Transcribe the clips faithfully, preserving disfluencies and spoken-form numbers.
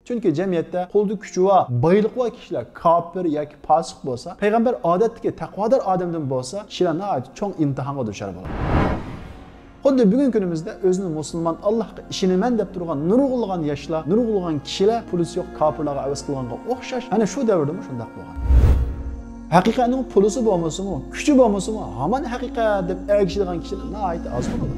چۈنكى جەمئىيەتتە قولىدا كۈچى بار، بايلىقى بار كىشىلەر كاپىر ياكى پاسىق بولسا، پەيغەمبەر ئادەتتىكى تەقۋادار ئادەمدىن بولسا، كىشىلەر ناھايىتى چوڭ ئىمتىھانغا دۇچار بولىدۇ. خۇددى بۈگۈنكى كۈنىمىزدە ئۆزىنى مۇسۇلمان، ئاللاھقا ئىشىنىمەن دەپ تۇرغان نۇرغۇنلىغان ياشلار، نۇرغۇنلىغان كىشىلەر پۇلىسى يوق كاپىرلارغا ھەۋەس قىلغانغا ئوخشاش، ئەنە شۇ دەۋردىمۇ شۇنداق بولغان. ھەقىقەتنىڭ پۇلىسى بولمىسىمۇ، كۈچى بولمىسىمۇ، ھامان ھەقىقەت دەپ ئەگىشىدىغان كىشىلەر ناھايىتى ئاز بولىدۇ.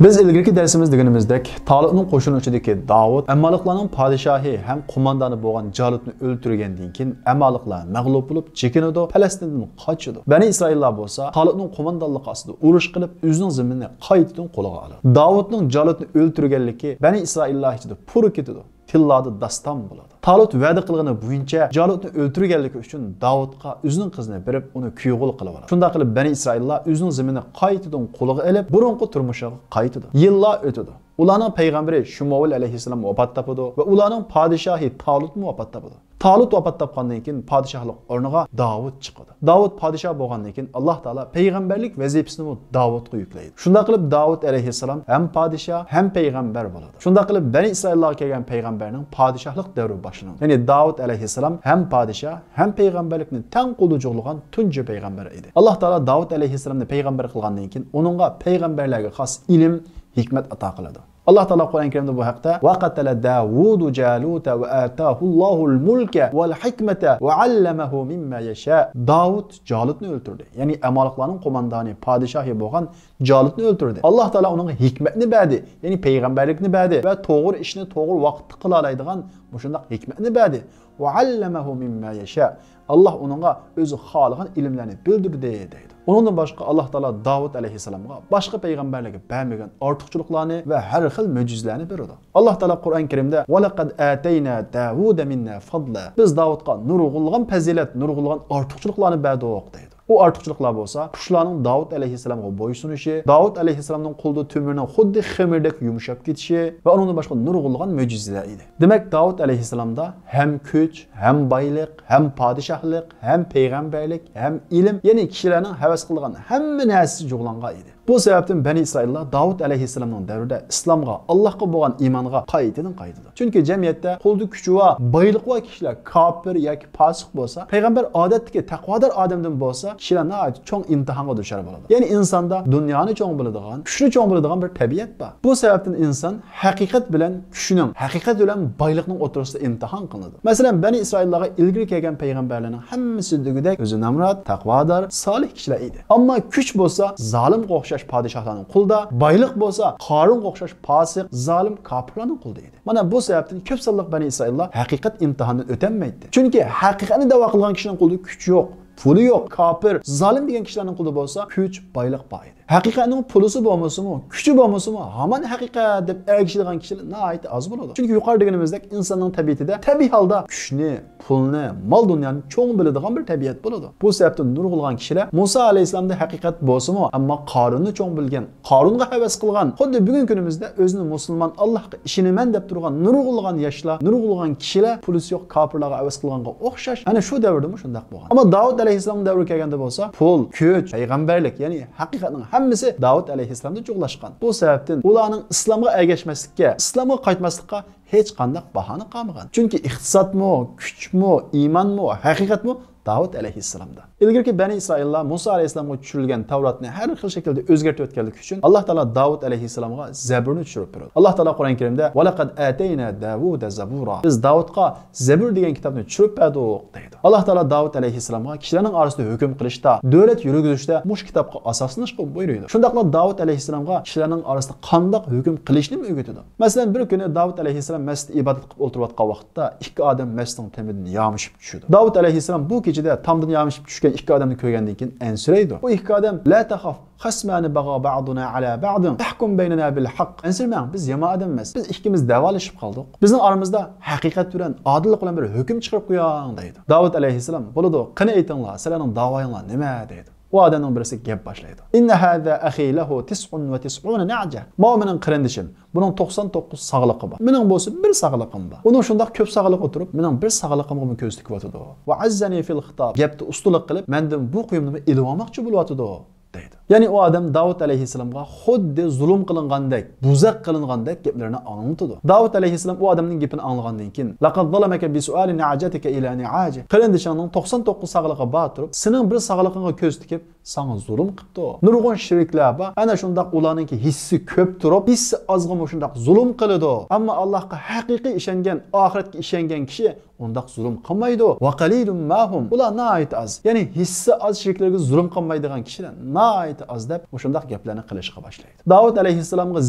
بىز ئىلگىرىكى دەرسىمىزدە دېگىنىمىزدەك، تالۇتنىڭ قوشۇنى ئىچىدىكى داۋۇت ئەمالىقلارنىڭ پادىشاھى ھەم قوماندانى بولغان جالۇتنى ئۆلتۈرگەندىن كېيىن، ئەمالىقلار مەغلۇپ بولۇپ چېكىنىدۇ، پەلەستىندىن قاچىدۇ. بەنى ئىسرائىللار بولسا تالۇتنىڭ قوماندانلىقى ئاستىدا ئۇرۇش قىلىپ، ئۆزىنىڭ زېمىنىنى قايتىدىن قولىغا ئالىدۇ. داۋۇتنىڭ جالۇتنى ئۆلتۈرگەنلىكى بەنى ئىسرائىللار ئىچىدە پۇر كېتىدۇ. تىللاردا داستان بولىدۇ. تالۇت ۋەدە قىلغىنى بويىچە جالۇتنى ئۆلتۈرگەنلىكى ئۈچۈن داۋۇتقا ئۆزىنىڭ قىزىنى بېرىپ، ئۇنى كۈيئوغۇل قىلىۋالىدۇ. شۇنداق قىلىپ، بەنى ئىسرائىللار ئۆزىنىڭ زېمىنىنى قايتىدىن قولىغا ئېلىپ، بۇرۇنقى تۇرمۇشىغا قايتىدۇ. يىللار ئۆتىدۇ. ئۇلارنىڭ پەيغەمبىرى شۇمۇئېل ئەلەيھىسسالام ۋاپات تاپىدۇ ۋە ئۇلارنىڭ پادىشاھى تالۇتمۇ ۋاپات تاپىدۇ. تالۇت ۋاپات تاپقاندىن كېيىن پادىشاھلىق ئورنىغا داۋۇت چىقىدۇ. داۋۇت پادىشاھ بولغاندىن كېيىن، ئاللاھ تائالا پەيغەمبەرلىك ۋەزىپىسىنىمۇ داۋۇتقا يۈكلەيدۇ. شۇنداق قىلىپ، داۋۇت ئەلەيھىسسالام ھەم پادىشاھ، ھەم پەيغەمبەر بولىدۇ. شۇنداق قىلىپ، بەنى ئىسرائىللارغا كەلگەن پەيغەمبەرنىڭ پادىشاھلىق دەۋرى باشلىنىدۇ. يەنى داۋۇت ئەلەيھىسسالام ھەم پادىشاھ، ھەم پەيغەمبەرلىكنى تەڭ قولدا جۇغلىغان تۇنجى پەيغەمبەر ئىدى. ئاللاھ تائالا داۋۇت ئەلەيھىسسالامنى پەيغەمبەر قىلغاندىن كېيىن، ئۇنىڭغا پەيغەمبەرلەرگە خاس ئىلىم، ھېكمەت ئاتا قىلىدۇ. ئاللاھ تائالا قۇرئان كەرىمدە بۇ ھەقتە، «وقتل داود جالوت وآتاه الله الملك والحكمة وعلمه مما يشاء.» داۋۇت جالۇتنى ئۆلتۈردى. يەنى ئەمالىقلارنىڭ قوماندانى، پادىشاھى بولغان جالۇتنى ئۆلتۈردى. ئاللاھ تائالا ئۇنىڭغا ھېكمەتنى بەردى. يەنى پەيغەمبەرلىكنى بەردى ۋە توغرا ئىشنى توغرا ۋاقىتتا قىلالايدىغان مۇشۇنداق ھېكمەتنى بەردى. «وعلمه مما يشاء.» ئاللاھ ئۇنىڭغا ئۆزى خالىغان ئىلىملەرنى بىلدۈردى، دەيدۇ. ئۇنىڭدىن باشقا، ئاللاھ تائالا داۋۇت ئەلەيھىسسالامغا باشقا پەيغەمبەرلەرگە بەرمىگەن ئارتۇقچىلىقلارنى ۋە ھەر خىل مۆجىزىلەرنى بېرىدۇ. ئاللاھ تائالا قۇرئان كەرىمدە، «ولقد آتينا داود منا فضلا.» بىز داۋۇتقا نۇرغۇنلىغان پەزىلەت، نۇرغۇنلىغان ئارتۇقچىلىقلارنى بەردۇق، دەيدۇ. ئۇ ئارتۇقچىلىقلار بولسا، قۇشلارنىڭ داۋۇت ئەلەيھىسسالامغا بويسۇنۇشى، داۋۇت ئەلەيھىسسالامنىڭ قولىدا تۆمۈرنىڭ خۇددى خېمىردەك يۇمشاپ كېتىشى ۋە ئۇنىڭدىن باشقا نۇرغۇنلىغان مۆجىزىلەر ئىدى. دېمەك، داۋۇت ئەلەيھىسسالامدا ھەم كۈچ، ھەم بايلىق، ھەم پادىشاھلىق، ھەم پەيغەمبەرلىك، ھەم ئىلىم، يەنى كىشىلەرنىڭ ھەۋەس قىلىدىغان ھەممە نەرسىسى جۇغلانغان ئىدى. بۇ سەۋەبتىن بەنى ئىسرائىللار داۋۇت ئەلەيھىسسالامنىڭ دەۋرىدە ئىسلامغا، ئاللاھقا بولغان ئىمانغا قايتىدىن قايتىدۇ. چۈنكى جەمئىيەتتە قولىدا كۈچى بار، بايلىقى بار كىشىلەر كاپىر ياكى پاسىق بولسا، پەيغەمبەر ئادەتتىكى تەقۋادار ئادەمدىن بولسا، كىشىلەر ناھايىتى چوڭ ئىمتىھانغا دۇچار بولىدۇ. يەنى ئىنساندا دۇنيانى چوڭ بىلىدىغان، كۈچنى چوڭ بىلىدىغان بىر تەبىئەت بار. بۇ سەۋەبتىن ئىنسان ھەقىقەت بىلەن كۈچنىڭ، ھەقىقەت بىلەن بايلىقنىڭ ئوتتۇرىسىدا ئىمتىھان قىلىنىدۇ. مەسىلەن، بەنى ئىسرائىللارغا ئىلگىرى كەلگەن پەيغەمبەرلەرنىڭ ھەممىسى دېگۈدەك ئۆزى نامرات، تەقۋادار، سالىھ كىشىلەر ئىدى. ئەمما كۈچ بولسا زالىمغا ئوخشاش پادىشاھلارنىڭ قولىدا، بايلىق بولسا قارۇنغا ئوخشاش پاسىق، زالىم كاپىرلارنىڭ قولىدا ئىدى. مانا بۇ سەۋەبتىن كۆپ سانلىق بەنى ئىسرائىللار ھەقىقەت ئىمتىھانىدىن ئۆتەلمەيتتى. چۈنكى ھەقىقەتنى دەۋا قىلغان كىشىنىڭ قولىدا كۈچ يوق، پۇلى يوق، كاپىر، زالىم دېگەن كىشىلەرنىڭ قولىدا بولسا كۈچ، بايلىق بار ئىدى. ھەقىقەتنىڭ پۇلىسى بولمىسىمۇ، كۈچى بولمىسىمۇ، ھامان ھەقىقەت دەپ ئەگىشىدىغان كىشىلەر ناھايىتى ئاز بولىدۇ. چۈنكى يۇقىرىدا دېگىنىمىزدەك ئىنساننىڭ تەبىئىتىدە تەبىئىي ھالدا كۈچنى، پۇلنى، مال-دۇنيانى چوڭ بىلىدىغان بىر تەبىئەت بولىدۇ. بۇ سەۋەبتىن نۇرغۇنلىغان كىشىلەر مۇسا ئەلەيھىسسالامدا ھەقىقەت بولسىمۇ، ئەمما قارۇننى چوڭ بىلگەن، قارۇنغا ھەۋەس قىلغان، خۇددى بۈگۈنكى كۈنىمىزدە ئۆزىنى مۇسۇلمان، ئاللاھقا ئىشىنىمەن دەپ تۇرغان نۇرغۇنلىغان ياشلار، نۇرغۇنلىغان كىشىلەر پۇلىسى يوق كاپىرلارغا ھەۋەس قىلغانغا ئوخشاش، ئەنە شۇ دەۋردىمۇ شۇنداق بولغان. ئەمما داۋۇت ئەلەيھىسسالامنىڭ دەۋرىگە كەلگەندە بولسا، پۇل، كۈچ، پەيغەمبەرلىك، يەنى ھەقىقەتنىڭ ھەممىسى داۋۇت ئەلەيھىسسالامدا جۇغلاشقان. بۇ سەۋەبتىن ئۇلارنىڭ ئىسلامغا ئەگەشمەسلىككە، ئىسلامغا قايتماسلىققا ھېچقانداق باھانە قالمىغان. چۈنكى ئىقتىسادمۇ، كۈچمۇ، ئىمانمۇ، ھەقىقەتمۇ داۋۇت ئەلەيھىسسالامدا. ئىلگىرىكى بەنى ئىسرائىللار مۇسا ئەلەيھىسسالامغا چۈشۈرۈلگەن تەۋراتنى ھەر خىل شەكىلدە ئۆزگەرتىۋەتكەنلىكى ئۈچۈن، ئاللاھ تائالا داۋۇت ئەلەيھىسسالامغا زەبۇرنى چۈشۈرۈپ بېرىدۇ. ئاللاھ تائالا قۇرئان كەرىمدە، «ولقد آتينا داود زبورا.» بىز داۋۇتقا زەبۇر دېگەن كىتابنى چۈشۈرۈپ بەردۇق، دەيدۇ. ئاللاھ تائالا داۋۇت ئەلەيھىسسالامغا كىشىلەرنىڭ ئارىسىدا ھۆكۈم قىلىشتا، دۆلەت يۈرگۈزۈشتە مۇشۇ كىتابقا ئاساسلىنىشقا بۇيرۇيدۇ. شۇنداقلا داۋۇت ئەلەيھىسسالامغا كىشىلەرنىڭ ئارىسىدا قانداق ھۆكۈم قىلىشنىمۇ ئۆگىتىدۇ. مەسىلەن، بىر كۈنى داۋۇت ئەلەيھىسسالام مەسچىتتە ئىبادەت قىلىپ ئولتۇرۇۋاتقان ۋاقىتتا ئىككى ئادەم مەسچىتنىڭ تېمىدىن يامىشىپ چۈشىدۇ. داۋۇت ئەلەيھىسسالام بۇ كېچىدە تامدىن يامىشىپ چۈشكەن ئىككى ئادەمنى كۆرگەندىن كېيىن ئەنسىرەيدۇ. بۇ ئىككى ئادەم، «لا تخف، خصمان بغى بعضنا على بعض، فاحكم بيننا بالحق.» ئەنسىرىمەڭ، بىز يامان ئادەم ئەمەس. بىز ئىككىمىز دەۋالىشىپ قالدۇق. بىزنىڭ ئارىمىزدا ھەقىقەت بىلەن ئادىللىق بىلەن بىر ھۆكۈم چىقىرىپ قويۇڭ، دەيدۇ. داۋۇت ئەلەيھىسسالام، «بولىدۇ، قېنى ئېيتىڭلار، سىلەرنىڭ داۋايىڭلار نېمە؟» دەيدۇ. ئۇ ئادەمنىڭ بىرسى گەپ باشلايدۇ. إن هذا أخي له تسع وتسعون نعجة. ماۋۇ مېنىڭ قېرىندىشىم. بۇنىڭ توقسان توققۇز ساغلىقى بار. مېنىڭ بولسا بىر ساغلىقىم بار. ئۇنىڭ شۇنداق كۆپ ساغلىقى تۇرۇپ، مېنىڭ بىر ساغلىقىمغىمۇ كۆز تىكىۋاتىدۇ. وعزني في الخطاب. گەپتە ئۇستىلىق قىلىپ، مەندىن بۇ قۇيۇمنىمۇ ئېلىۋالماقچى بولۇۋاتىدۇ، دەيدۇ. يەنى ئۇ ئادەم داۋۇت ئەلەيھىسسالامغا خۇددى زۇلۇم قىلىنغاندەك، بۇزەق قىلىنغاندەك گەپلىرىنى ئاڭلىتىدۇ. داۋۇت ئەلەيھىسسالام ئۇ ئادەمنىڭ گېپىنى ئاڭلىغاندىن كېيىن، لقد ظلمك بسؤال نعجتك إلى نعاجه. قېرىندىشىڭنىڭ توقسان توققۇز ساغلىقى بار تۇرۇپ، سېنىڭ بىر ساغلىقىڭغا كۆز تىكىپ، ساڭا زۇلۇم قىپتۇ. نۇرغۇن شېرىكلەر بار، ئەنە شۇنداق ئۇلارنىڭكى ھېسسى كۆپ تۇرۇپ، ھېسسى ئازغىمۇ شۇنداق زۇلۇم قىلىدۇ. ئەمما ئاللاھقا ھەقىقىي ئىشەنگەن، ئاخىرەتكە ئىشەنگەن كىشى ئۇنداق زۇلۇم قىلمايدۇ. وقليل ما هم. ئۇلار ناھايىتى ئاز. يەنى ھېسسى ئاز شېرىكلەرگە زۇلۇم قىلمايدىغان كىشىلەر ناھايىتى ئاز دەپ مۇشۇنداق گەپلەرنى قىلىشقا باشلايدۇ. داۋۇت ئەلەيھىسسالامغا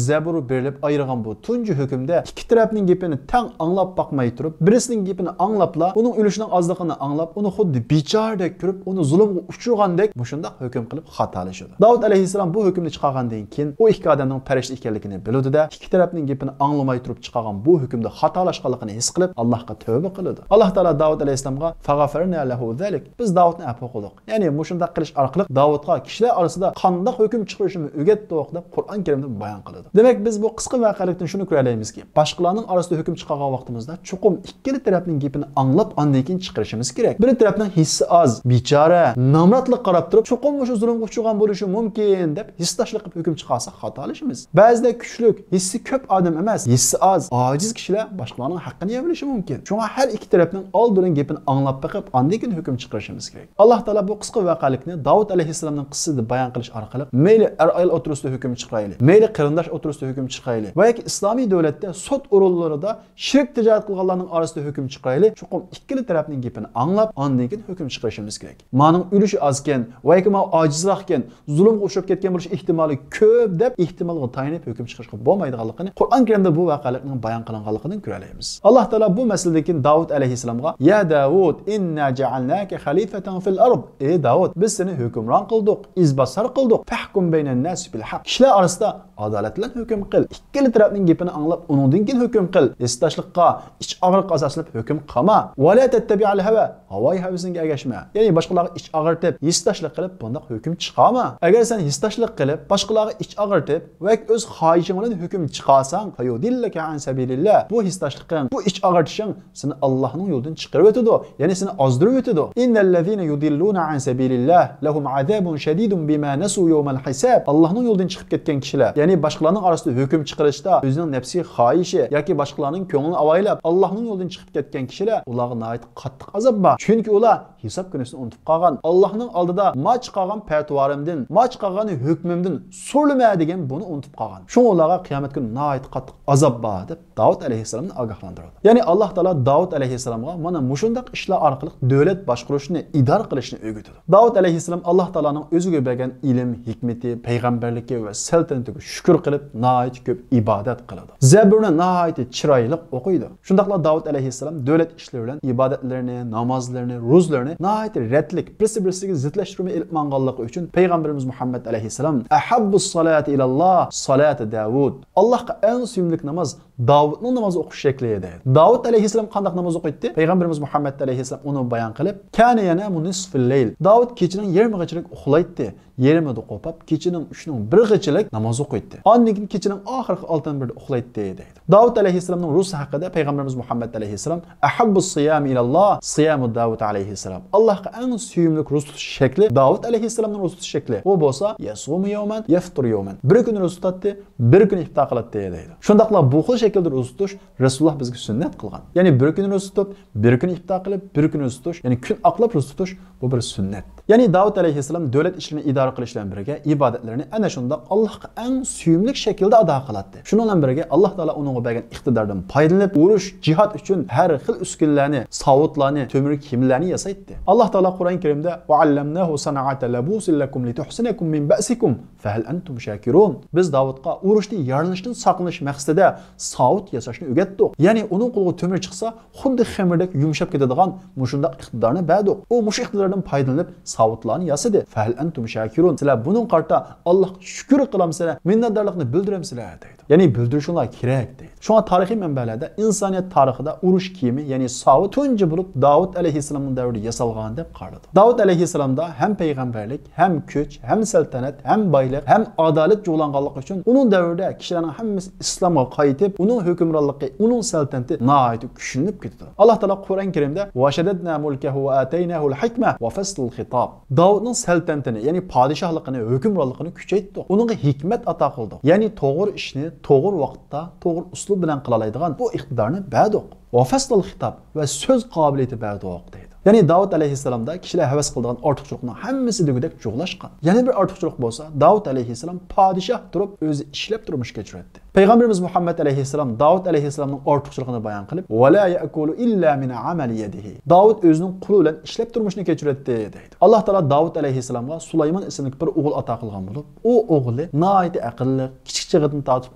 زەبۇر بېرىلىپ ئايرىغان بۇ تۇنجى ھۆكۈمدە ئىككى تەرەپنىڭ گېپىنى تەڭ ئاڭلاپ باقماي تۇرۇپ، بىرسىنىڭ گېپىنى ئاڭلاپلا، ئۇنىڭ ئۆلۈشىنىڭ ئازلىقىنى ئاڭلاپ، ئۇنى خۇددى بىچارىدەك كۆرۈپ، ئۇنى زۇلۇمغا ئۇچرىغاندەك مۇشۇنداق ھۆكۈم قىلىپ خاتالىشىدۇ. داۋۇت ئەلەيھىسسالام بۇ ھۆكۈمنى چىقارغاندىن كېيىن، ئۇ ئىككى ئادەمنىڭ پەرىشتە ئىكەنلىكىنى بىلىدۇ-دە، ئىككى تەرەپنىڭ گېپىنى ئاڭلىماي تۇرۇپ چىقارغان بۇ ھۆكۈمدە خاتالاشقانلىقىنى ھېس قىلىپ، ئاللاھقا تەۋبە قىلىدۇ. ئاللاھ تائالا داۋۇت ئەلەيھىسسالامغا فغفرنا له ذلك، بىز داۋۇتنى ئەپۇ قىلدۇق. يەنى مۇشۇنداق قىلىش ئارقىلىق داۋۇتقا كىشىلەر ئارىسىدا قانداق ھۆكۈم چىقىرىشنى ئۆگەتتۇق دەپ قۇرئان كەرىمدە بايان قىلىدۇ. دېمەك، بىز بۇ قىسقا ۋەقەلىكتىن شۇنى كۆرەلەيمىزكى، باشقىلارنىڭ ئارىسىدا ھۆكۈم چىقارغان ۋاقتىمىزدا چوقۇم ئىككىلا تەرەپنىڭ گېپىنى ئاڭلاپ، ئاندىن كېيىن چىقىرىشىمىز كېرەك. بىر تەرەپنىڭ ھېسسى ئاز، بىچارە، نامراتلىققا قاراپ تۇرۇپ، چوقۇم مۇشۇ زۇلۇمغا ئۇچرىغان بولۇشى مۇمكىن دەپ ھېسداشلىق قىلىپ ھۆكۈم چىقارساق خاتالىشىمىز. بەزىدە كۈچلۈك، ھېسسى كۆپ ئادەم ئەمەس، ھېسسى ئاز، ئاجىز كىشىلەر باشقىلارنىڭ ھەققىنى يەۋېلىشى مۇمكىن. شۇڭا ھەر ئىككى تەرەپنىڭ ئالدىن گېپىنى ئاڭلاپ بېقىپ، ئاندىن كېيىن ھۆكۈم چىقىرىشىمىز كېرەك. ئاللاھ تائالا بۇ قىسقا ۋەقەلىكنى داۋۇت ئەلەيھىسسالامنىڭ قىسسىسىدا بايان قىلىش ئارقىلىق، مەيلى ئەر-ئايال ئوتتۇرىسىدا ھۆكۈم چىقىرايلى، مەيلى قېرىنداش ئوتتۇرىسىدا ھۆكۈم چىقىرايلى ۋە ياكى ئىسلامىي دۆلەتتە سوت ئورۇنلىرىدا شېرىك تىجارەت قىلغانلارنىڭ ئارىسىدا ھۆكۈم چىقىرايلى، چوقۇم ئىككىلا تەرەپنىڭ گېپىنى ئاڭلاپ، ئاندىن كېيىن ھۆكۈم چىقىرىشىمىز كېرەك. مانىڭ ئۈلۈشى ئازكەن ۋە ياكى ماۋۇ ئاجىزراقكەن، زۇلۇمغا ئۇچراپ كەتكەن بولۇش ئېھتىمالى كۆپ دەپ، ئېھتىمالغا تايىنىپ ھۆكۈم چىقىرىشقا بولمايدىغانلىقىنى قۇرئان كەرىمدە بۇ ۋەقەلىكنىڭ بايان قىلىنغانلىقىدىن كۆرەلەيمىز. ئاللاھ تائالا بۇ مەسىلىدىن كېيىن داۋۇت ئەلەيھىسسالامغا، يا داۋۇد، إنا جعلناك خليفة في الأرض. ئەي داۋۇت، بىز سېنى ھۆكۈمران قىلدۇق، ئىزباسار قىلدۇق. فاحكم بين الناس بالحق. كىشىلەر ئارىسىدا ئادالەت بىلەن ھۆكۈم قىل. ئىككىلا تەرەپنىڭ گېپىنى ئاڭلاپ، ئۇنىڭدىن كېيىن ھۆكۈم قىل. ھېسداشلىققا، ئىچ ئاغرىققا ئاساسلىنىپ ھۆكۈم قىلما. ولا تتبع الهوى. ھاۋايى ھەۋىسىڭگە ئەگەشمە. يەنى باشقىلارغا ئىچ ئاغرىتىپ، ھېسداشلىق قىلىپ بۇنداق ھۆكۈم چىقارما. ئەگەر سەن ھېسداشلىق قىلىپ، باشقىلارغا ئىچ ئاغرىتىپ ۋە ئۆز خاھىشىڭ بىلەن ھۆكۈم چىقارساڭ، فيضلك عن سبيل الله. بۇ ھېسداشلىقىڭ، بۇ ئىچ ئاغرىتىشىڭ سېنى ئاللاھنىڭ يولىدىن چىقىرىۋېتىدۇ، يەنى سېنى ئازدۇرۇۋېتىدۇ. إن الذين يضلون عن سبيل الله لهم عذاب شديد بما نسوا يوم الحساب. ئاللاھنىڭ يولىدىن چىقىپ كەتكەن كىشىلەر، يەنى باشقىلارنىڭ ئارىسىدا ھۆكۈم چىقىرىشتا ئۆزىنىڭ نەپسىي خاھىشى ياكى باشقىلارنىڭ كۆڭلىنى ئاۋايلاپ، ئاللاھنىڭ يولىدىن چىقىپ كەتكەن كىشىلەر، ئۇلارغا ناھايىتى قاتتىق ئازاب بار. چۈنكى ئۇلار ھېساب كۈنىسىنى ئۇنتۇپ قالغان. ئاللاھنىڭ ئالدىدا ما چىقارغان پەتىۋارىمدىن، ما چىقارغان ھۆكمۈمدىن سورىلىمە دېگەن بۇنى ئۇنتۇپ قالغان. شۇڭا ئۇلارغا قىيامەت كۈنى ناھايىتى قاتتىق ئازاب بار دەپ داۋۇت ئەلەيھىسسالامنى ئاگاھلاندۇرىدۇ. يەنى ئاللاھ تائالا داۋۇت ئەلەيھىسسالامغا مانا مۇشۇنداق ئىشلار ئارقىلىق دۆلەت باشقۇرۇشنى، ئىدارە قىلىشنى ئۆگىتىدۇ. داۋۇت ئەلەيھىسسالام ئاللاھ تائالانىڭ ئۆزىگە بەرگەن ئىلىم، ھېكمىتى، پەيغەمبەرلىكى ۋە سەلتەنىتىگە شۈكۈر قىلىپ، ناھايىتى كۆپ ئىبادەت قىلىدۇ. زەبۇرنى ناھايىتى چىرايلىق ئوقۇيدۇ. شۇنداقلا داۋۇت ئەلەيھىسسالام دۆلەت ئىشلىرى بىلەن ئىبادەتلىرىنى، نامازلىرىنى، روزىلىرىنى ناھايىتى رەتلىك، بىرسى بىرسىگە زىتلەشتۈرمەي ئېلىپ ماڭغانلىقى ئۈچۈن پەيغەمبىرىمىز مۇھەممەد ئەلەيھىسسالام، أحب الصلاة إلى الله صلاة داوود. ئاللاھقا ئەڭ سۆيۈملۈك ناماز داۋۇتنىڭ ناماز ئوقۇش شەكلى ئىدى. داۋۇت ئەلەيھىسسالام قانداق ناماز ئوقۇيتتى؟ پەيغەمبىرىمىز مۇھەممەد ئەلەيھىسسالام ئۇنى بايان قىلىپ، كان ينام نصف الليل. داۋۇت كېچىنىڭ يېرىمىغىچىلىك ئۇخلايتتى. يېرىمىدا قوپاپ، كېچىنىڭ ئۈچنىڭ بىرىغىچىلىك ناماز ئوقۇيتتى. ئاندىن كېيىن كېچىنىڭ ئاخىرقى ئالتە بىرىدە ئۇخلايتتى، دەيدۇ. داۋۇت ئەلەيھىسسالامنىڭ روزىسى ھەققىدە پەيغەمبىرىمىز مۇھەممەد ئەلەيھىسسالام، أحب الصيام إلى الله صيام داوود عليه السلام. ئاللاھقا ئەڭ سۆيۈملۈك روزا تۇتۇش شەكلى داۋۇت ئەلەيھىسسالامنىڭ روزا تۇتۇش شەكلى. ئۇ بولسا، يصوم يوما يفطر يوما. بىر كۈنى روزا تۇتاتتى، بىر كۈنى ئىپتار قىلاتتى، دەيدۇ. شۇنداقلا بۇ خىل شەكىلدە روزا تۇتۇش رەسۇلۇللاھ بىزگە سۈننەت قىلغان. يەنى بىر كۈنى روزا تۇتۇپ، بىر كۈنى ئىپتار قىلىپ، بىر كۈنى روزا تۇتۇش، يەنى كۈن ئاقلاپ روزا تۇتۇش، بۇ بىر سۈننەت. يەنى داۋۇت ئەلەيھىسسالام دۆلەت ئىشلىرىنى ئىدارە قىلىش بىلەن بىرگە ئىبادەتلىرىنى ئەنە شۇنداق ئاللاھقا ئەڭ سۆيۈملۈك شەكىلدە ئادا قىلاتتى. شۇنىڭ بىلەن بىرگە ئاللاھ تائالا ئۇنىڭغا بەرگەن ئىقتىداردىن پايدىلىنىپ، ئۇرۇش، جىھاد ئۈچۈن ھەر خىل ئۈسكۈنىلەرنى، ساۋۇتلارنى، تۆمۈر كىيىملەرنى ياسايتتى. ئاللاھ تائالا قۇرئان كەرىمدە، وعلمناه صنعة لبوس لكم لتحصنكم من بأسكم فهل أنتم شاكرون. بىز داۋۇتقا ئۇرۇشتا يارىلىنىشتىن ساقلىنىش مەقسىتىدە ساۋۇت ياساشنى ئۆگەتتۇق. يەنى ئۇنىڭ قولىغا تۆمۈر چىقسا، خۇددى خېمىردەك يۇمشاپ كېتىدىغان مۇشۇنداق ئىقتىدارنى بەردۇق. ئۇ مۇشۇ ئىقتىداردىن پايدىلىنىپ، ساۋۇتلارنى ياسىدى. فەھەل ئەنتۇم شاكىرۇن؟ سىلەر بۇنىڭغا قارىتا ئاللاھقا شۈكۈر قىلامسىلەر، مىننەتدارلىقنى بىلدۈرەمسىلەر دەيدۇ. يەنى بىلدۈرۈشۈڭلار كېرەك دەيدۇ. شۇڭا تارىخىي مەنبەلەردە ئىنسانىيەت تارىخىدا ئۇرۇش كىيىمى، يەنى ساۋۇت تۇنجى بولۇپ داۋۇت ئەلەيھىسسالامنىڭ دەۋرىدە ياسالغان دەپ قارىلىدۇ. داۋۇت ئەلەيھىسسالامدا ھەم پەيغەمبەرلىك، ھەم كۈچ، ھەم سەلتەنەت، ھەم بايلىق، ھەم ئادالەت جۇغلانغانلىقى ئۈچۈن ئۇنىڭ دەۋرىدە كىشىلەرنىڭ ھەممىسى ئىسلامغا قايتىپ، ئۇنىڭ ھۆكۈمرانلىقى، ئۇنىڭ سەلتەنىتى ناھايىتى كۈچلىنىپ كېتىدۇ. ئاللاھ تائالا قۇرئان كەرىمدە: «وشددنا ملكه وآتيناه الحكمة وفصل الخطاب». داۋۇتنىڭ سەلتەنىتىنى، يەنى پادىشاھلىقىنى، ھۆكۈمرانلىقىنى كۈچەيتتۇق. ئۇنىڭغا ھېكمەت ئاتا قىلدۇق. يەنى توغرا ئىشنى توغرا ۋاقىتتا، توغرا ئۇسلۇب بىلەن قىلالايدىغان بۇ ئىقتىدارنى بەردۇق. «ۋە فەسلىل خىتاب»، ۋە سۆز قابىلىيىتى بەردۇق دەيدۇ. يەنى داۋۇت ئەلەيھىسسالامدا كىشىلەر ھەۋەس قىلىدىغان ئارتۇقچىلىقنىڭ ھەممىسى دېگۈدەك جۇغلاشقان. يەنە بىر ئارتۇقچىلىق بولسا، داۋۇت ئەلەيھىسسالام پادىشاھ تۇرۇپ ئۆزى ئىشلەپ تۇرمۇش كەچۈرەتتى. پەيغەمبىرىمىز مۇھەممەد ئەلەيھىسسالام داۋۇت ئەلەيھىسسالامنىڭ ئارتۇقچىلىقىنى بايان قىلىپ، «ولا يأكل إلا من عمل يده». داۋۇت ئۆزىنىڭ قولى بىلەن ئىشلەپ تۇرمۇشنى كەچۈرەتتى دەيدۇ. ئاللاھ تائالا داۋۇت ئەلەيھىسسالامغا سۇلايمان ئىسىملىك بىر ئوغۇل ئاتا قىلغان بولۇپ، ئۇ ئوغلى ناھايىتى ئەقىللىق، كىچىك چېغىدىن تارتىپ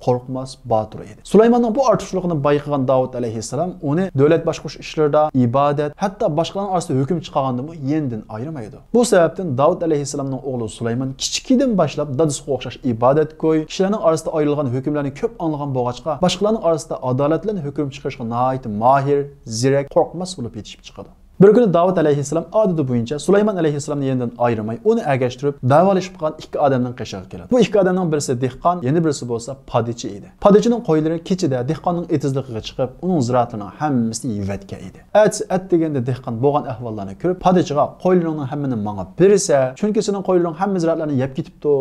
قورقماس، باتۇر ئىدى. سۇلايماننىڭ بۇ ئارتۇقچىلىقىنى بايقىغان داۋۇت ئەلەيھىسسالام ئۇنى دۆلەت باشقۇرۇش ئىشلىرىدا، ئىبادەت، ھەتتا باشقىلارنىڭ ئارىسىدا ھۆكۈم چىقارغاندىمۇ يېنىدىن ئايرىمايدۇ. بۇ سەۋەبتىن داۋۇت ئەلەيھىسسالامنىڭ ئوغلى سۇلايمان كىچىكىدىن باشلاپ دادىسىغا ئوخشاش ئىبادەتكوي، كىشىلەرنىڭ ئارىسىدا ئايرىلغان ھۆكۈملەرنى كۆپ ئاڭلىغان بولغاچقا، باشقىلارنىڭ ئارىسىدا ئادالەت بىلەن ھۆكۈم چىقىرىشقا ناھايىتى ماھىر، زېرەك، قورقماس بولۇپ يېتىشىپ چىقىدۇ. بىر كۈنى داۋۇت ئەلەيھىسسالام ئادىتى بويىچە سۇلايمان ئەلەيھىسسالامنى يېنىدىن ئايرىماي، ئۇنى ئەگەشتۈرۈپ، دەۋالىشىپ قالغان ئىككى ئادەمنىڭ قېشىغا كېلىدۇ. بۇ ئىككى ئادەمنىڭ بىرسى دېھقان، يەنە بىرسى بولسا پادىچى ئىدى. پادىچىنىڭ قويلىرى كېچىدە دېھقاننىڭ ئېتىزلىقىغا چىقىپ، ئۇنىڭ زىرائەتلىرىنىڭ ھەممىسىنى يېۋەتكەن ئىدى. ئەتىسى ئەتىگەندە دېھقان بولغان ئەھۋاللارنى كۆرۈپ، پادىچىغا: «قويلىرىڭنىڭ ھەممىنى ماڭا بېرىسە، چۈنكى سېنىڭ قويلىرىڭ ھەممە زىرائەتلەرنى يەپ كېتىپتۇ»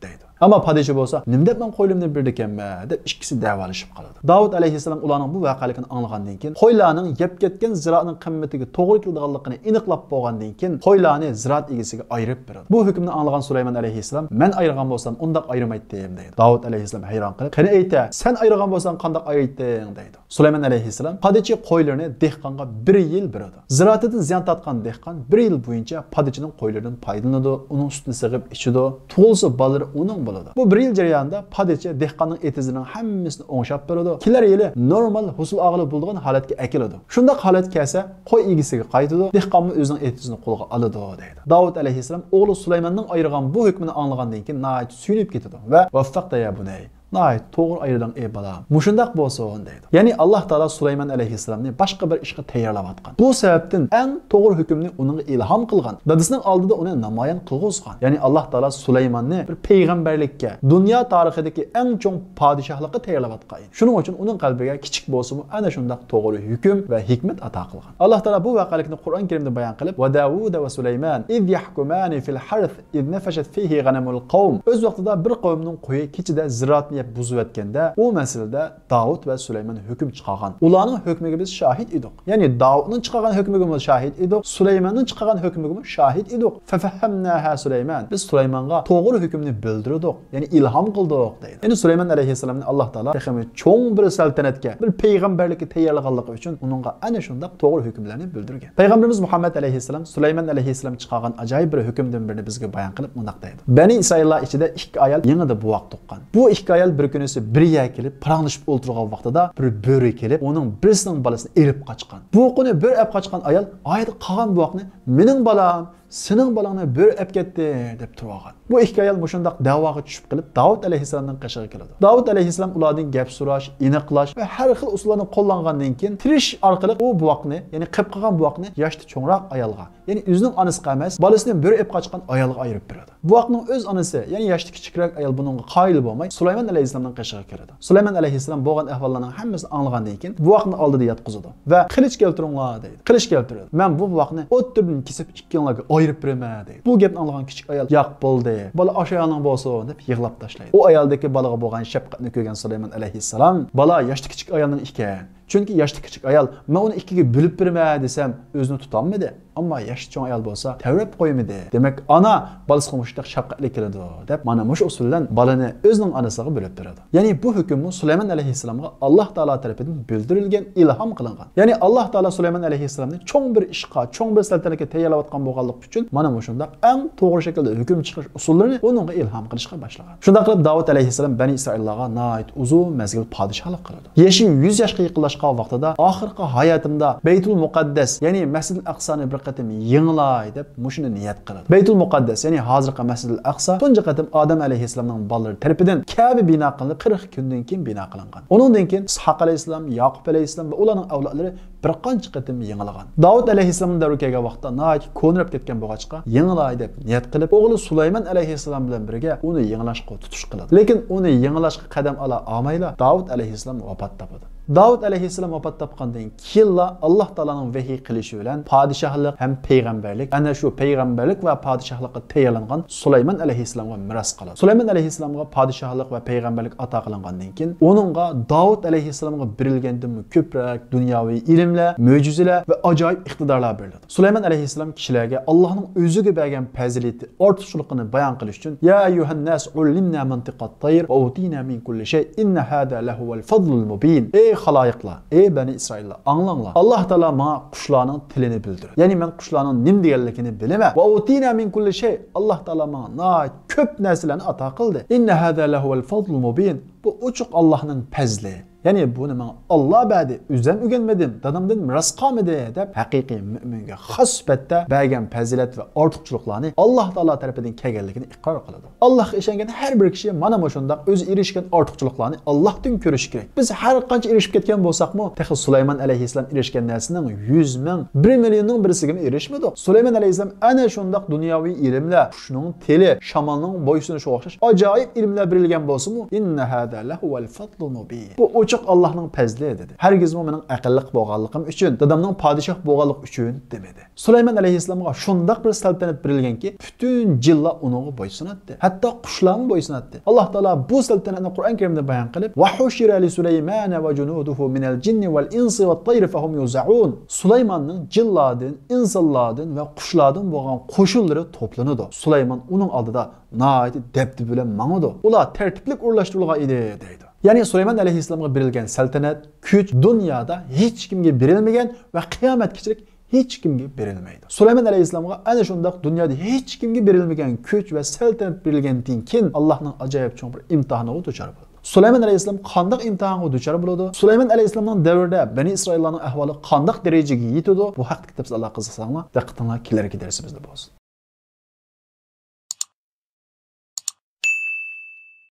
دەيدۇ. ئەمما پادىچى بولسا: «نېمە دەپ مەن قويلىرىمنى بېرىدىكەنمەن؟» دەپ ئىككىسى دەۋالىشىپ قالىدۇ. داۋۇت ئەلەيھىسسالام ئۇلارنىڭ بۇ ۋەقەلىكىنى ئاڭلىغاندىن كېيىن، قويلارنىڭ يەپ كەتكەن زىرائىتىنىڭ قىممىتىگە توغرا كېلىدىغانلىقىنى ئېنىقلاپ بولغاندىن كېيىن، قويلارنى زىرائەت ئىگىسىگە ئايرىپ بېرىدۇ. بۇ ھۆكۈمنى ئاڭلىغان سۇلايمان ئەلەيھىسسالام: «مەن ئايرىغان بولسام ئۇنداق ئايرىمايتتىم» دەيدۇ. داۋۇت ئەلەيھىسسالام ھەيران قېلىپ: «قېنى ئېيتە، سەن ئايرىغان بولساڭ قانداق ئايرىيتتىڭ؟» دەيدۇ. سۇلايمان ئەلەيھىسسالام: پادىچى قويلىرىنى دېھقانغا بىر يىل بېرىدۇ. زىرائىتىدىن زىيان تارتقان دېھقان بىر يىل بويىچە پادىچىنىڭ قويلىرىدىن پايدىلىنىدۇ، ئۇنىڭ سۈتىنى سېغىپ ئىچىدۇ، تۇغۇلسا بالىلىرى ئۇنىڭ بولىدۇ. بۇ بىر يىل جەريانىدا پادىچى دېھقاننىڭ ئېتىزلىرىنىڭ ھەممىسىنى ئوڭشاپ بېرىدۇ. كېلەر يىلى نورمال ھوسۇل ئالغىلى بولىدىغان ھالەتكە ئەكېلىدۇ. شۇنداق ھالەت كەلسە، قوي ئىگىسىگە قايتىدۇ، دېھقانمۇ ئۆزىنىڭ ئېتىزىنى قولغا ئالىدۇ دەيدۇ. داۋۇت ئەلەيھىسسالام ئوغلى سۇلايماننىڭ ئايرىغان بۇ ھۆكمىنى ئاڭلىغاندىن كېيىن ناھايىتى سۆيۈنۈپ كېتىدۇ ۋە «ۋەففەقتە يا بۇنەي، ناھايىتى توغرا ئايرىدىڭ ئەي بالام، مۇشۇنداق بولسۇن» دەيدۇ. يەنى ئاللاھ تائالا سۇلايمان ئەلەيھىسسالامنى باشقا بىر ئىشقا تەييارلاۋاتقان. بۇ سەۋەبتىن ئەڭ توغرا ھۆكۈمنى ئۇنىڭغا ئىلھام قىلغان، دادىسىنىڭ ئالدىدا ئۇنى نامايان قىلغۇزغان. يەنى ئاللاھ تائالا سۇلايماننى بىر پەيغەمبەرلىككە، دۇنيا تارىخىدىكى ئەڭ چوڭ پادىشاھلىققا تەييارلاۋاتقان ئىدى. شۇنىڭ ئۈچۈن ئۇنىڭ قەلبىگە كىچىك بولسىمۇ ئەنە شۇنداق توغرا ھۆكۈم ۋە ھېكمەت ئاتا قىلغان. ئاللاھ تائالا بۇ ۋەقەلىكنى قۇرئان كەرىمدە بايان قىلىپ، «وداود وسليمان إذ يحكمان في الحرث إذ نفشت فيه غنم القوم». ئۆز ۋاقتىدا بىر قەۋمنىڭ قويى كېچىدە زىرائەتنى يەپ بۇزۇۋەتكەندە، ئۇ مەسىلىدە داۋۇت ۋە سۇلايمان ھۆكۈم چىقارغان. ئۇلارنىڭ ھۆكمىگە بىز شاھىت ئىدۇق. يەنى داۋۇتنىڭ چىقارغان ھۆكمىگىمۇ شاھىت ئىدۇق، سۇلايماننىڭ چىقارغان ھۆكمىگىمۇ شاھىت ئىدۇق. ففهمناها سليمان، بىز سۇلايمانغا توغرا ھۆكۈمنى بىلدۈردۇق، يەنى ئىلھام قىلدۇق دەيدۇ. يەنى سۇلايمان ئەلەيھىسسالامنى ئاللاھ تائالا تېخىمۇ چوڭ بىر سەلتەنەتكە، بىر پەيغەمبەرلىككە تەييارلىغانلىقى ئۈچۈن ئۇنىڭغا ئەنە شۇنداق توغرا ھۆكۈملەرنى بىلدۈرگەن. پەيغەمبىرىمىز مۇھەممەد ئەلەيھىسسالام سۇلايمان ئەلەيھىسسالام چىقارغان ئاجايىپ بىر ھۆكۈمدىن بىرنى بىزگە بايان قىلىپ مۇنداق دەيدۇ: بەنى ئىسرائىللار ئىچىدە ئىككى ئايال يېڭىدا بوۋاق تۇغقان. بۇ ئىككى ئايال بىر كۈنىسى بىر يەرگە كېلىپ پاراڭلىشىپ ئولتۇرغان ۋاقتىدا بىر بۆرە كېلىپ ئۇنىڭ بىرسىنىڭ بالىسىنى ئېلىپ قاچقان. بۇ قۇنى بۆرە ئەپ قاچقان ئايال ئايدا قالغان بوۋاقنى مېنىڭ بالام، سېنىڭ بالاڭنى بۆرە ئەپ كەتتى دەپ تۇرۇۋالغان. بۇ ئىككى ئايال مۇشۇنداق دەۋاغا چۈشۈپ قېلىپ داۋۇت ئەلەيھىسسالامنىڭ قېشىغا كېلىدۇ. داۋۇت ئەلەيھىسسالام ئۇلاردىن گەپ سوراش، ئېنىقلاش ۋە ھەر خىل ئۇسۇللارنى قوللانغاندىن كېيىن تىرىشىش ئارقىلىق ئۇ بوۋاقنى، يەنى قېپ قالغان بوۋاقنى ياشتا چوڭراق ئايالغا، يەنى ئۆزىنىڭ ئانىسىغا ئەمەس، بالىسىنى بۆرە ئېپ قاچقان ئايالغا ئايرىپ بېرىدۇ. بوۋاقنىڭ ئۆز ئانىسى، يەنى ياشتا كىچىكرەك ئايال بۇنىڭغا قايىل بولماي، سۇلايمان ئەلەيھىسسالامنىڭ قېشىغا كېلىدۇ. سۇلايمان ئەلەيھىسسالام بولغان ئەھۋاللارنىڭ ھەممىسىنى ئاڭلىغاندىن كېيىن، بوۋاقنى ئالدىدا ياتقۇزىدۇ ۋە قىلىچ كەلتۈرۈڭلار دەيدۇ. قىلىچ كەلتۈرىدۇ. مەن بۇ بوۋاقنى ئوت تۈرىدىن كېسىپ ئىككىڭلارغا ئايرىپ بېرىمەن دەيدۇ. بۇ گەپنى ئاڭلىغان كىچىك ئايال، ياق، بولدى، بالا ئاشۇ ئايالنىڭ بولسۇن دەپ يىغلاپ تاشلايدۇ. ئۇ ئايالدىكى بالىغا بولغان شەپقەتنى كۆرگەن سۇلايمان ئەلەيھىسسالام، بالا ياشتا كىچىك ئايالنىڭ ئىكەن. چۈنكى ياشتا كىچىك ئايال، مەن ئۇنى ئىككىگە بۆلۈپ بېرىمەن دېسەم، ئۆزىنى تۇتالمىدى. ئەمما ياشى چوڭ ئايال بولسا تەۋرەپ قويمىدى. دېمەك، ئانا بالىسىغا مۇشۇنداق شەپقەتلىك كېلىدۇ، دەپ مانا مۇشۇ ئۇسۇل بىلەن بالىنى ئۆزىنىڭ ئانىسىغا بۆلۈپ بېرىدۇ. يەنى بۇ ھۆكۈممۇ سۇلايمان ئەلەيھىسسالامغا ئاللاھ تائالا تەرىپىدىن بىلدۈرۈلگەن، ئىلھام قىلىنغان. يەنى ئاللاھ تائالا سۇلايمان ئەلەيھىسسالامنى چوڭ بىر ئىشقا، چوڭ بىر سەلتەنەتكە تەييارلاۋاتقان بولغانلىقى ئۈچۈن مانا مۇشۇنداق ئەڭ توغرا شەكىلدە ھۆكۈم چىقىرىش ئۇسۇللىرىنى ئۇنىڭغا ئىلھام قىلىشقا باشلىغان. شۇنداق قىلىپ داۋۇت ئەلەيھىسسالام بەنى ئىسرائىللارغا ناھايىتى ئۇزۇن مەزگىل پادىشاھلىق قىلىدۇ. يېشى يۈز ياشقا يېقىنلاش ۋاقتىدا، ئاخىرقى ھاياتىمدا بەيتۇل مۇقەددەس، يەنى مەسجىدىل ئەقسانى بىر قېتىم يېڭىلاي دەپ مۇشۇنى نىيەت قىلىدۇ. بەيتۇل مۇقەددەس، يەنى ھازىرقى مەسجىدىل ئەقسا تۇنجى قېتىم ئادەم ئەلەيھىسسالامنىڭ بالىلىرى تەرىپىدىن كەبە بىنا قىلىنىپ، قىرىق كۈندىن كېيىن بىنا قىلىنغان. ئۇنىڭدىن كېيىن ئىسھاق ئەلەيھىسسالام، ياقۇپ ئەلەيھىسسالام ۋە ئۇلارنىڭ ئەۋلادلىرى بىر قانچە قېتىم يېڭىلىغان. داۋۇت ئەلەيھىسسالامنىڭ دەۋرىگە كەلگەن ۋاقىتتا ناھايىتى كونىراپ كەتكەن بولغاچقا، يېڭىلاي دەپ نىيەت قىلىپ، ئوغلى سۇلايمان ئەلەيھىسسالام بىلەن بىرگە ئۇنى يېڭىلاشقا تۇتۇش قىلىدۇ. لېكىن ئۇنى يېڭىلاشقا قەدەم ئالا ئالمايلا داۋۇت ئەلەيھىسسالام ۋاپات تاپىدۇ. داۋۇت ئەلەيھىسسالام ۋاپات تاپقاندىن كېيىنلا ئاللاھ تائالانىڭ ۋەھىي قىلىشى بىلەن پادىشاھلىق ھەم پەيغەمبەرلىك ئەنە شۇ پەيغەمبەرلىك ۋە پادىشاھلىققا تەييارلانغان سۇلايمان ئەلەيھىسسالامغا مىراس قالىدۇ. سۇلايمان ئەلەيھىسسالامغا پادىشاھلىق ۋە پەيغەمبەرلىك ئاتا قىلىنغاندىن كېيىن، ئۇنىڭغا داۋۇت ئەلەيھىسسالامغا بېرىلگەندىنمۇ كۆپرەك دۇنياۋى ئىلىملەر، مۆجىزىلەر ۋە ئاجايىپ ئىقتىدارلار بېرىلىدۇ. سۇلايمان ئەلەيھىسسالام كىشىلەرگە ئاللاھنىڭ ئۆزىگە بەرگەن پەزىلىتى، ئارتۇقچىلىقىنى بايان قىلىش ئۈچۈن، يا ئەييۇھەنناس ئۇللىمنا مەنتىقەت تەير ۋە ئۇتىنا مىن كۇللى شەي ئىننە ھازا لەھۇۋەل فەزلۇل مۇبىن. ئەي خالايىقلار، ئەي بەنى ئىسرائىللار، ئاڭلاڭلار. ئاللاھ تائالا ماڭا قۇشلارنىڭ تىلىنى بىلدۈردى. يەنى مەن قۇشلارنىڭ نېمە دېگەنلىكىنى بىلىمەن. ۋە ئۇتىنا مىن كۇللى شەي. ئاللاھ تائالا ماڭا ناھايىتى كۆپ نەرسىلەرنى ئاتا قىلدى. ئىننە ھازا لەھۇۋەل فەزلۇل مۇبىن. بۇ ئوچۇق ئاللاھنىڭ پەزلى. يەنى بۇنى ماڭا ئاللاھ بەردى، ئۆزۈم ئۆگەنمىدىم، دادامدىن مىراس قالمىدى دەپ ھەقىقىي مۆمىنگە خاس سۈپەتتە بەرگەن پەزىلەت ۋە ئارتۇقچىلىقلارنى ئاللاھ تائالا تەرىپىدىن كەلگەنلىكىنى ئىقرار قىلىدۇ. ئاللاھقا ئىشەنگەن ھەر بىر كىشى مانا مۇشۇنداق ئۆزى ئېرىشكەن ئارتۇقچىلىقلارنى ئاللاھتىن كۆرۈشى كېرەك. بىز ھەر قانچە ئېرىشىپ كەتكەن بولساقمۇ، تېخى سۇلايمان ئەلەيھىسسالام ئېرىشكەن نەرسىنىڭ يۈز مىڭ، بىر مىليوننىڭ بىرسىگىمۇ ئېرىشمىدۇق. سۇلايمان ئەلەيھىسسالام ئەنە شۇنداق دۇنياۋى ئىلىملەر، قۇشنىڭ تىلى، شامالنىڭ بويسۇنۇشىغا ئوخشاش ئاجايىپ ئىلىملەر بېرىلگەن بولسىمۇ، ئىننە ھازا لەھۇۋەل فەزلۇل مۇبىن. بۇ ئوچۇق ئاللاھنىڭ پەزلى دېدى. ھەرگىزمۇ مېنىڭ ئەقىللىق بولغانلىقىم ئۈچۈن، دادامنىڭ پادىشاھ بولغانلىقى ئۈچۈن دېمىدى. سۇلايمان ئەلەيھىسسالامغا شۇنداق بىر سەلتەنەت بېرىلگەنكى، پۈتۈن جىنلار ئۇنىڭغا بويسۇناتتى. ھەتتا قۇشلارمۇ بويسۇناتتى. ئاللاھ تائالا بۇ سەلتەنەتنى قۇرئان كەرىمدە بايان قىلىپ، ۋە ھۇشىرە لىسۇلەيمانە ۋە جۇنۇدۇھۇ مىنەل جىننى ۋەل ئىنسى ۋەت تەيرى فەھۇم يۇزەئۇن. سۇلايماننىڭ جىنلاردىن، ئىنسانلاردىن ۋە قۇشلاردىن بولغان قوشۇنلىرى توپلىنىدۇ. سۇلايمان ئۇنىڭ ئالدىدا ناھايىتى دەبدىبە بىلەن ماڭىدۇ. ئۇلار تەرتىپلىك ئورۇنلاشتۇرۇلغان ئىدى، دەيدۇ. يەنى سۇلايمان ئەلەيھىسسالامغا بېرىلگەن سەلتەنەت، كۈچ دۇنيادا ھېچكىمگە بېرىلمىگەن ۋە قىيامەتكىچىلىك ھېچكىمگە بېرىلمەيدۇ. سۇلايمان ئەلەيھىسسالامغا ئەنە شۇنداق دۇنيادا ھېچكىمگە بېرىلمىگەن كۈچ ۋە سەلتەنەت بېرىلگەندىن كېيىن، ئاللاھنىڭ ئاجايىپ چوڭ بىر ئىمتىھانىغا دۇچار بولىدۇ. سۇلايمان ئەلەيھىسسالام قانداق ئىمتىھانغا دۇچار بولىدۇ؟ سۇلايمان ئەلەيھىسسالامنىڭ دەۋرىدە بەنى ئىسرائىللارنىڭ ئەھۋالى قانداق دەرىجىگە يېتىدۇ؟ بۇ ھەقتىكى تەپسىلاتلارغا قىزىقساڭلار، دىققىتىڭلار كېلەركى دەرسىمىزدە بولسۇن.